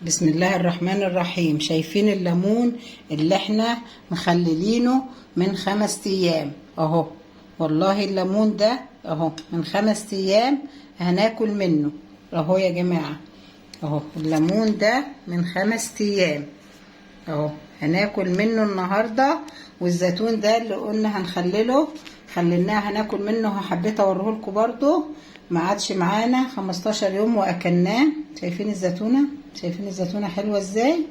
بسم الله الرحمن الرحيم. شايفين الليمون اللي احنا مخللينه من 5 ايام اهو؟ والله الليمون ده اهو من 5 ايام هناكل منه اهو يا جماعة. اهو الليمون ده من 5 ايام اهو هناكل منه النهاردة. والزيتون ده اللي قلنا هنخلله خليناه هناكل منه، حبيت اوريهولكوا برضو. ما عادش معانا 15 يوم واكلناه. شايفين الزيتونه؟ شايفين الزيتونه حلوة ازاي؟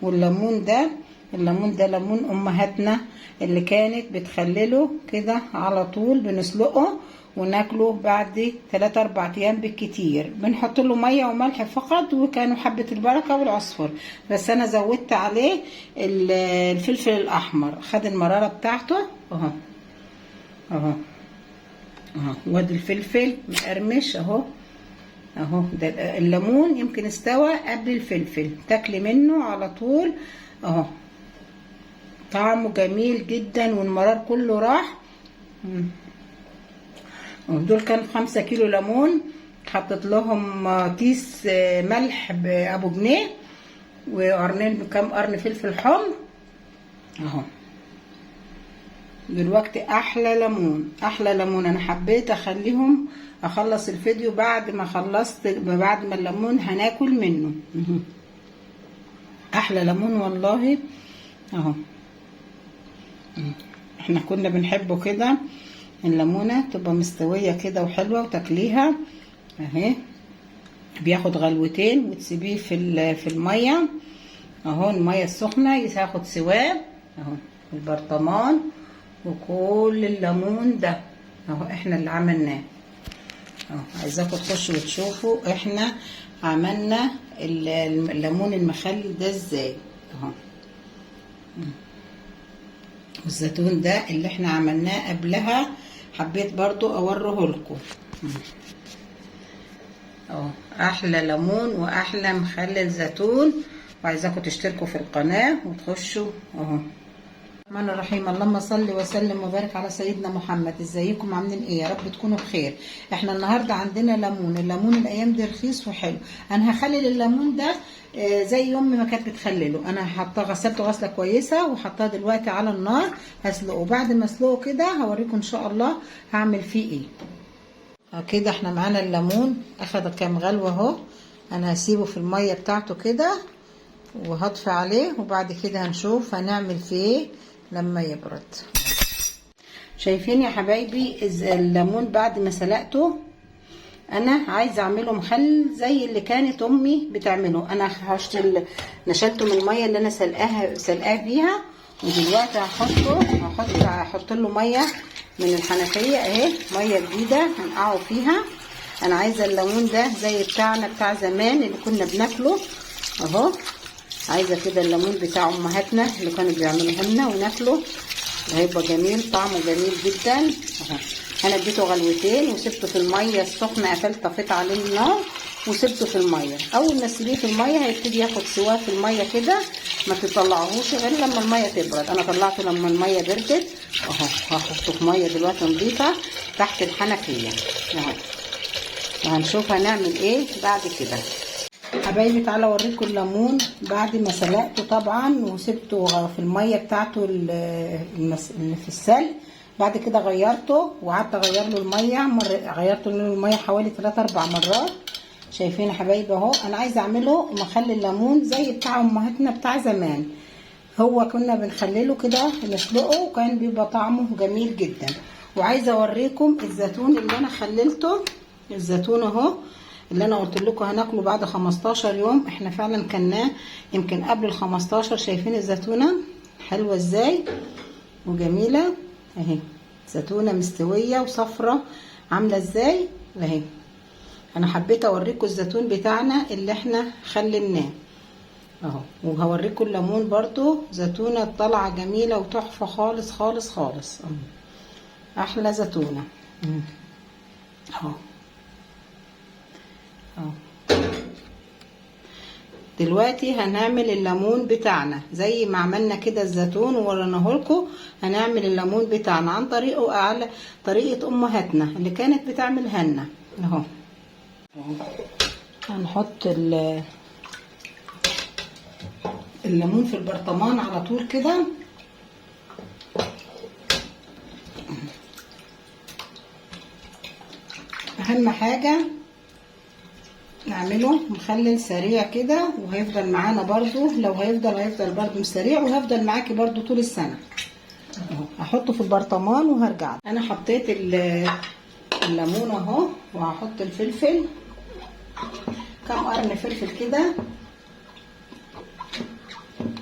والليمون ده، الليمون ده ليمون امهاتنا اللي كانت بتخلله كده على طول، بنسلقه وناكله بعد 3 4 ايام بالكتير. بنحط له مية وملح فقط، وكانوا حبه البركة والعصفر، بس انا زودت عليه الفلفل الاحمر، خد المرارة بتاعته اهو اهو اهو. وادي الفلفل مقرمش اهو اهو. ده الليمون يمكن استوى قبل الفلفل، تاكلي منه على طول اهو. طعمه جميل جدا والمرار كله راح. دول كانوا 5 كيلو ليمون، حطيت لهم كيس ملح بابو جنيه وقرنين بكام قرن فلفل حمر اهو. دلوقتي احلى ليمون، احلى ليمون. انا حبيت اخليهم اخلص الفيديو بعد ما خلصت، بعد ما الليمون هناكل منه. احلى ليمون والله اهو. احنا كنا بنحبه كده، الليمونه تبقى مستوية كده وحلوه وتاكليها اهي. بياخد غلوتين وتسيبيه في المية اهو، المية السخنة ياخد سواه اهو. البرطمان وكل الليمون ده اهو احنا اللي عملناه اهو. عايزاكم تخشوا وتشوفوا احنا عملنا الليمون المخلل ده ازاي اهو. والزيتون ده اللي احنا عملناه قبلها حبيت برضو اوريه لكم اهو. احلى ليمون واحلى مخلل زيتون. وعايزاكم تشتركوا في القناة وتخشوا اهو. الرحمن الرحيم. اللهم صل وسلم وبارك على سيدنا محمد. ازيكم عاملين ايه؟ يا رب تكونوا بخير. احنا النهارده عندنا ليمون. الليمون الايام دي رخيص وحلو. انا هخلل الليمون ده زي امي ما كانت بتخلله. انا حاطاه، غسلته غسله كويسة وحطاه دلوقتي على النار هسلقه. بعد ما اسلقه كده هوريكم ان شاء الله هعمل فيه ايه. كده احنا معانا الليمون اخد كام غلوه اهو. انا هسيبه في المية بتاعته كده وهطفي عليه، وبعد كده هنشوف هنعمل فيه ايه لما يبرد. شايفين يا حبايبي الليمون بعد ما سلقته؟ انا عايزه اعمله مخلل زي اللي كانت امي بتعمله. انا هشتل نشلته من المية اللي انا سلقاه فيها، ودلوقتي هحط له مية من الحنفية اهي، مية جديدة هنقعه فيها. انا عايزه الليمون ده زي بتاعنا بتاع زمان اللي كنا بناكله اهو. عايزه كده الليمون بتاع امهاتنا اللي كانوا بيعملوه لنا وناكله، هيبقى جميل، طعمه جميل جدا اهو. انا اديته غلوتين وسبته في المية السخنة، قفلت طفيت عليه النار وسبته في المية. اول ما تسيبيه في المية هيبتدي ياخد سواه في المية كده، ما تطلعهوش غير لما المية تبرد. انا طلعته لما المية بردت اهو. هحطه في مية دلوقتي نظيفة تحت الحنفية اهو، وهنشوف هنعمل ايه بعد كده. حبايبي تعالوا اوريكم الليمون بعد ما سلقته طبعا وسبته في المية بتاعته اللي في السلق. بعد كده غيرته وقعدت اغير له المية، غيرت له المية حوالي 3 4 مرات. شايفين يا حبايبي اهو. انا عايزه اعمله مخلل الليمون زي بتاع امهاتنا بتاع زمان، هو كنا بنخلله كده نسلقه وكان بيبقى طعمه جميل جدا. وعايزه اوريكم الزيتون اللي انا خللته، الزيتون اهو اللي انا قلت لكم هناكله بعد 15 يوم. احنا فعلا كلناه يمكن قبل ال 15. شايفين الزيتونه حلوة ازاي وجميلة اهي، زيتونه مستوية وصفرة عامله ازاي اهي. انا حبيت اوريكم الزيتون بتاعنا اللي احنا خللناه اهو، وهوريكم الليمون برضو. زيتونه طالعه جميلة وتحفه خالص خالص خالص، احلى زيتونه اهو اهو. دلوقتي هنعمل الليمون بتاعنا زي ما عملنا كده الزيتون ووريناه لكم. هنعمل الليمون بتاعنا عن طريقه اعلى طريقه امهاتنا اللي كانت بتعملها لنا اهو. هنحط الليمون في البرطمان على طول كده. اهم حاجة نعمله مخلل سريع كده، وهيفضل معانا برضو، لو هيفضل برضو سريع، وهيفضل معاكي برضو طول السنة. اهو هحطه في البرطمان وهرجع. انا حطيت الليمون اهو، وهحط الفلفل، كام قرن فلفل كده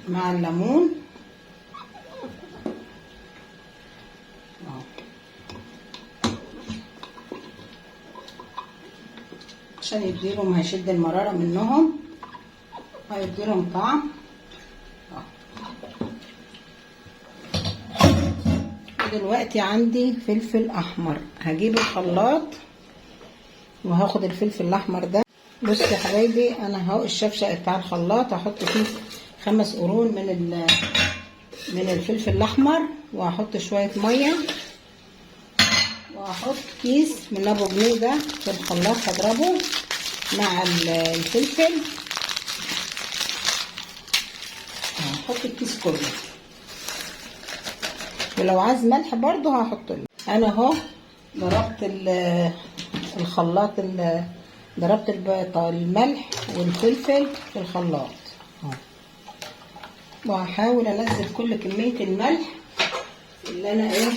مع الليمون اهو، عشان يديلهم، هيشد المرارة منهم، هيديلهم طعم. دلوقتي عندي فلفل احمر، هجيب الخلاط وهاخد الفلفل الاحمر ده. بصوا يا حبايبي، انا اهو الشفشق بتاع الخلاط هحط فيه 5 قرون من الفلفل الاحمر، وهحط شوية مية، وهحط كيس من ابو جنيه ده في الخلاط، هضربه مع الفلفل. هحط الكيس كله، ولو عايز ملح برضو هحط له. انا اهو ضربت الخلاط، ضربت الملح والفلفل في الخلاط اهو، وهحاول انزل كل كمية الملح اللي انا ايه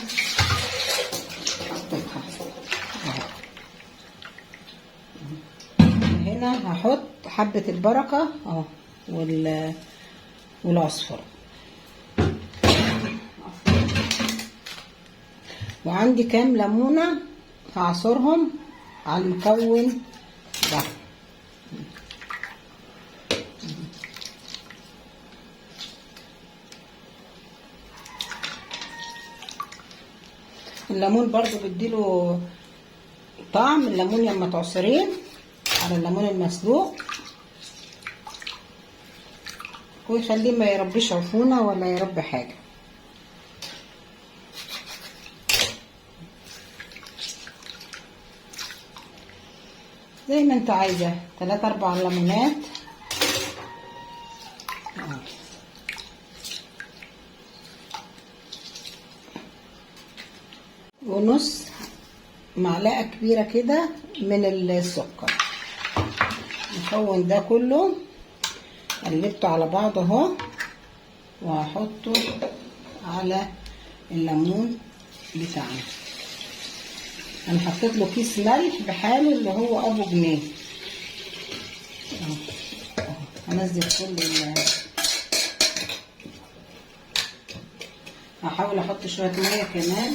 حطيتها اهو. هنا هحط حبة البركة اهو والعصفر، وعندي كام ليمونة هعصرهم على المكون ده. الليمون برضو بيديله طعم، الليمون لما تعصريه على الليمون المسلوق، ويخليه ما يربيش عفونة ولا يربي حاجة. زي ما انت عايزة، 3 4 ليمونات. ونص معلقة كبيرة كده من السكر. المكون ده كله قلبته على بعض اهو، وهحطه على الليمون بتاعنا. انا حطيت له كيس ملح بحاله اللي هو ابو جنيه اهو. هنزل كل هحاول احط شوية مية كمان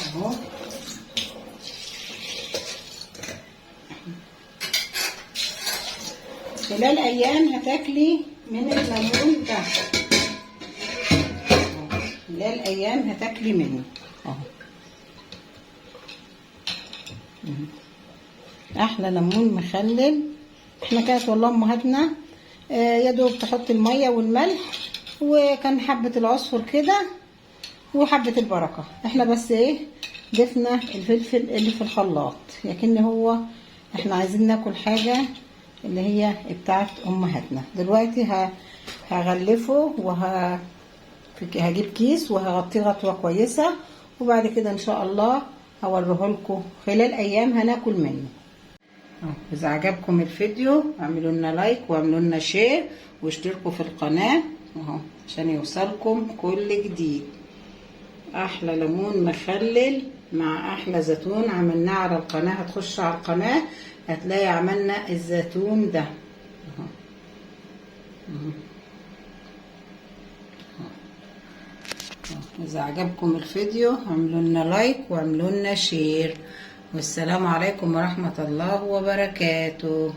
اهو. خلال ايام هتاكلي من الليمون ده، خلال ايام هتاكلي منه اهو. احلى ليمون مخلل. احنا كانت والله امهاتنا يا دوب تحط المية والملح، وكان حبه العصفر كده وحبه البركة. احنا بس ايه ضفنا الفلفل اللي في الخلاط، لكن هو احنا عايزين ناكل حاجة اللي هي بتاعت امهاتنا. دلوقتي هغلفه وهجيب كيس وهغطيه غطوه كويسة، وبعد كده ان شاء الله هوريه لكم خلال ايام هناكل منه. اذا عجبكم الفيديو اعملوا لنا like واعملوا لنا share واشتركوا في القناة اهو عشان يوصلكم كل جديد. احلى ليمون مخلل مع احلى زيتون عملناه على القناة. هتخش على القناة هتلاقي عملنا الزيتون ده اهو. اذا عجبكم الفيديو اعملوا لنا like واعملوا لنا share، والسلام عليكم ورحمة الله وبركاته.